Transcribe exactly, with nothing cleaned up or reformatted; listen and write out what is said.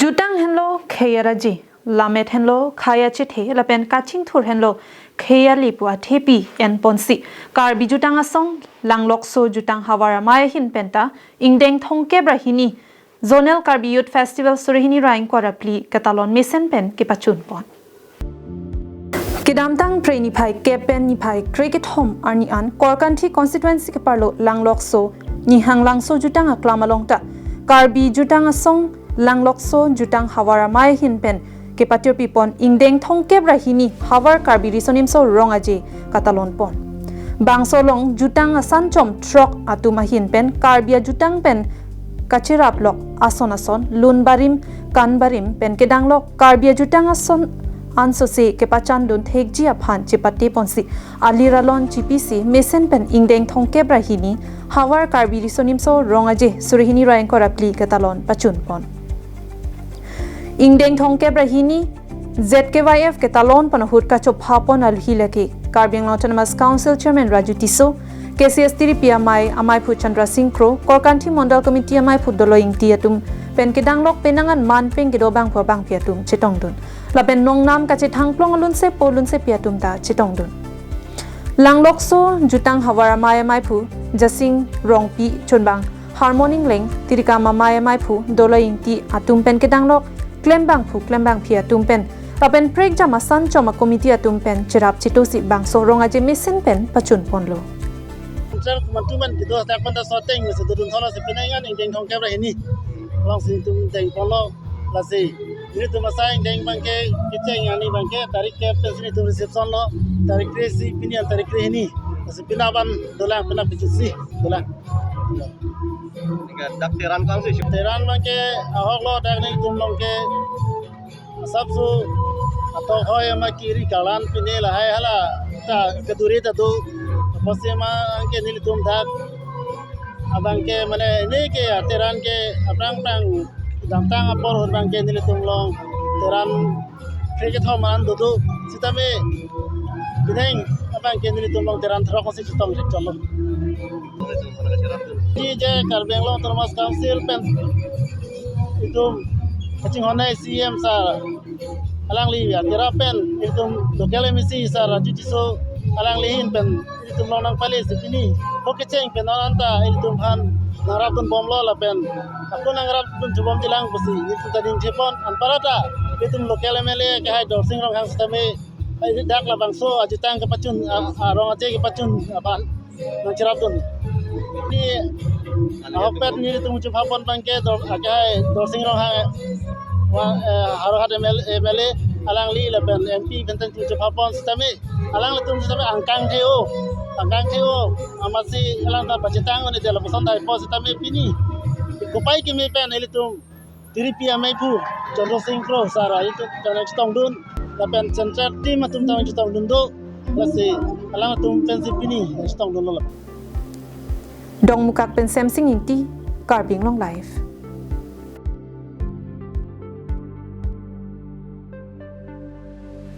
Jutang henlo khei araje, lammet henlo khei achethe, lapen kachingthur henlo khei ale pu athepi enponsi Karbi Jutang Asong Langlokso Jutang Havar Amei ahin penta ingdeng thomkep ra hini Zonal Karbi Youth Festival suri hini ra ingkoi ra phli ketalon mesen pen kepachunpon. Kedamtang Phre niphai kep pen niphai krekethom arni an Korkanthi constituency keparlo Langlokso Nihang Langso Jutang aklam along ta Karbi Jutang Asong Langlokso Jutang Havar Amei ahin pen kepatio pipon ingdeng thomkep ra hini Havar Karbi Riso Nimso Rong Aje katalonpon. Bangso along jutang asan chom throk atum ahin pen Karbi ajutang pen kacherap lok ason ason lun barim kan barim pen kedanglok Karbi ajutang ason ansose kepachandun thekji aphan chepate ponsi alir alon chipisi mesen pen ingdeng thomkep ra hini Havar Karbi Riso Nimso Rong Aje suri hini ra ingkoi ra phli ketalon pachunpon. Ingdeng thomkep ra hini Z K Y F ketalon pen ahut kachophapon alhi lake Karbi Anglong Autonomous Council Chairman Raju Tisso, K C S T D P amei, ameiphu Chandra Singh Kro, Korkanthi Mondol Committee ameiphu Dolo Ingti atum pen kedanglok penang an manpeng kedo bangphu bangpi atum chetongdun. Lapen nongnam kachethangplong alunsepo lunsepi atum ta chetongdun. Langlokso Jutang Havar Amei ameiphu Jasing Rongpi chunbang Harmon Ingleng, Tirikam amei ameiphu Dolo Ingti atum pen kedanglok klembangphu klembangpi atum pen lapen prekjam asan chom a committee atum pen cherap chetosi bangso rong aje mesen pen pachunponlo. Char kumantuman kido tak panda soteng mese dudun thola si penang an ingdeng thomkep ra hini. Alongsi nelitum dengponlo lasi nelitum asai ingdeng abangke kecheng ani abangke tarik kep pensi nelitum reception lo, tarik kre si pini an tarik kre hini. Lasi pina ban dolang, pina pijutsi dolang. Dak teran kang si. Teran abangke ahok lo, dak nelitum alongke asapso atok hoi ama kiri kalan pine lahai hala ta keduri ta do. Apotsi ma anke nelitum dak abangke mane neke ateran ke aphrang phrang damtang apor ahut abangke nelitum along teran krekethom an dodo sitame pineng abangke nelitum along teran throk si chetong checholo. Di je Karbi Anglong Autonomous Council pen itum kachinghon C E M sir alangli ya tera pen itum local M A C sir Raju Tisso alangli ahin pen itum along nangpale si pini ho kecheng pen non anta itum aphan nangrapdun bomlo lapen ako nangrapdun chubom jilang pusi itum ta dingthepon. Anparta itum local M L A kehai Dorsing Ronghang sitame ai dak labangso ajutang kepachun a, a, rong aje kepachun aphan nangcherapdun. Di ahokpet nelitum chephapon abangke Dor, akehai Dorsing Ronghang, wa, eh, Howraghat M L A, M L A alangli lapen M P pen ta chephapon sitame alanglitum sitame angkang the-o, angkang the-o, amatsi alang ta pachetang un-e te lapuson daipo sitame pini kopai keme pen ilitum tiri pi ameiphu Chandra Singh Kro sir ilitum ta nangchetongdun lapen central team atum ta nangchetongdun do, lasi alangtum pensi pini nangchetongdunlo. Dongmukak pen Semsing Ingti, Karbi Anglong Live.